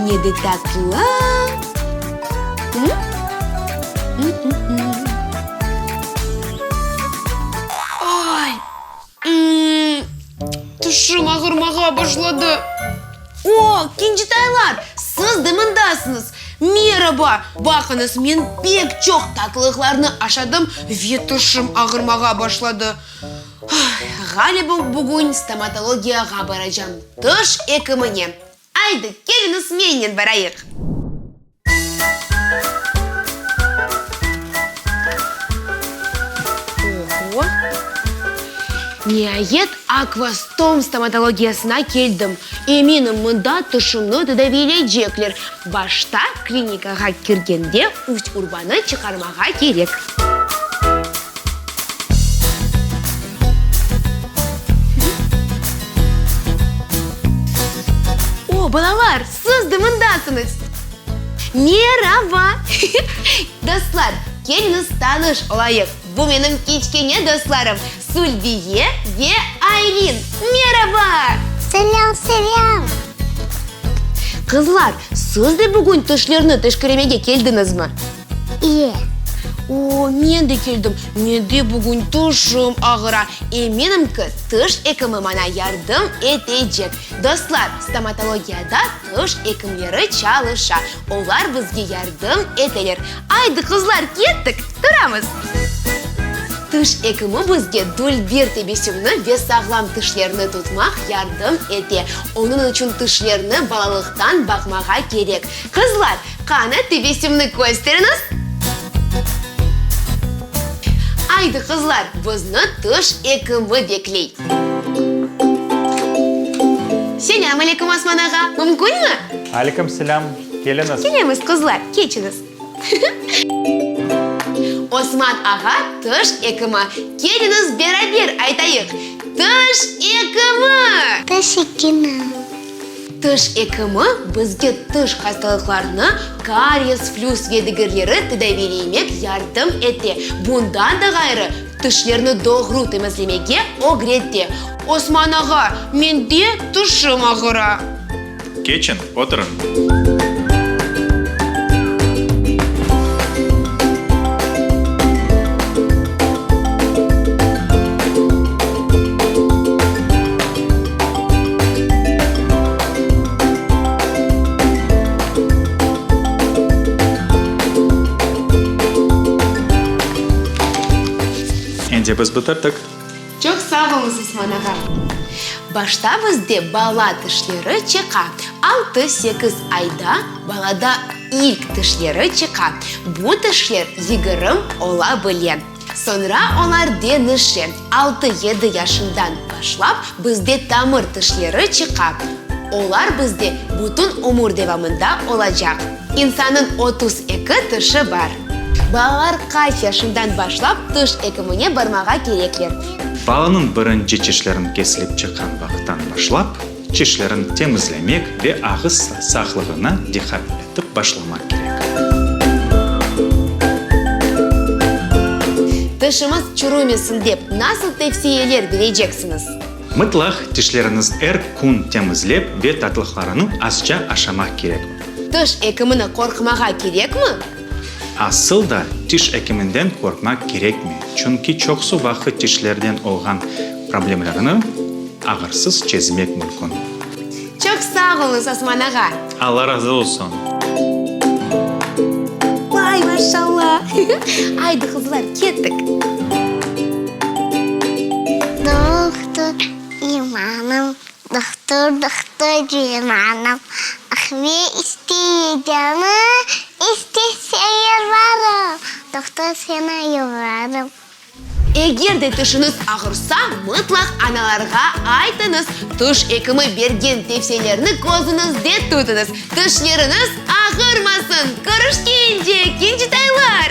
Ne de tatlı! Ay! Tişim ağırmağa başladı. O, kencitaylar, siz de mındasıñız! Meraba! Baqıñız, men pek çoq tatlıqlarnı aşadım ve tişim ağırmağa başladı. Ğaliba, bugün stomatologiyağa baracam, tiş ekimine. Aydı, keliñiz mennen barayıq! Oho! Niayet, Akvastom stomatologiyasına keldim. Eminim, mında tişimni tedaviyleycekler. Başta klinikağa kirgende üst urbanı çıqarmağa kerek. O, balalar, siz de mındasıñız! Meraba! Dostlar, keliñiz tanış olayıq, bu menim kiçkene dostlarım Sulbiye ve Aylin. Meraba! Selâm, selâm! Qızlar, siz de bugün tişlerni teşkeremege keldiñizmi? İye. O, men de keldim. Mende bugün tişim ağıra. Eminim ki, tiş ekimi maña yardım etecek. Dostlar, stomatologiyada tiş ekimleri çalışa. Olar bizge yardım eteler. Aydı, qızlar, kettik, turamız! Tiş ekimi bizge dülber tebessümni ve sağlam tişlerni tutmaq yardım ete. Onıñ içün tişlerni balalıqtan baqmağa kerek. Qızlar, qana tebessümni kösteriñiz! Aydı, qızlar, bizni tiş ekimi bekley. Selâm aleyküm, Osman ağa! Mümkünmi? Aleyküm selâm, keliñiz. Kelemiz, qızlar, keçiñiz. Osman ağa tiş ekimi. Keliñiz beraber aytayıq, Tiş ekimi! Tiş ekimi. Tiş ekimi bizge tiş hastalıqlarını, karies, flüs ve digerleri tedaviyleymek yardım ete. Bundan da ğayrı, tişlerni doğru temizlemege ögrete. Osman ağa, mende tişim ağıra. Keçin, oturıñ. Endi biz bitirdik. Çoq sağ oluñız, Osman ağa. Başta bizde bala tişleri çıqa. Altı-sekiz ayda balada ilk tişleri çıqa. Bu tişler yigirim ola bile. Soñra olar deñişe. Altı-yedi yaşından başlap bizde tamır tişleri çıqa. Olar bizde bütün ömür devamında olacaq. İnsannıñ 32 tişi bar. Balalar qaç yaşından başlap tiş ekimine barmağa kerekler? Balanıñ birinci çişlerin kesilip çıqqan vaqıttan başlap, çişlerin temizlemek ve ağız sağlığına diqqat etip başlamaq kerek. Tişimiz çürümesin dep nasıl tevsiyeler bereceksiñiz? Mıtlaq tişleriñiz er kün temizlep ve tatlıqlarını azca aşamaq kerek. Tiş ekimini qorqmağa kerekmi? Asıl da tiş ekiminden qorqmaq kerekmey, çünki çoqsu vaqıt tişlerden olğan problemlerni ağırsız çezmek mümkün. Çoq sağ oluñız, Osman ağa! Alla razı olsun! Vay, maşalla! Aydı, qızlar, kettik! Dohtur imanım, dohtur, dohtur imanım, Ahve istey canım, istese yalvarım, Dohtur seni yalvarım. Eger de tişiñiz ağırsa, mıtlaq analarğa aytıñız, tiş ekimi bergen tevsiyelerni közüñizde tutıñız, tişleriñiz ağırmasın! Körüşkence, kencitaylar!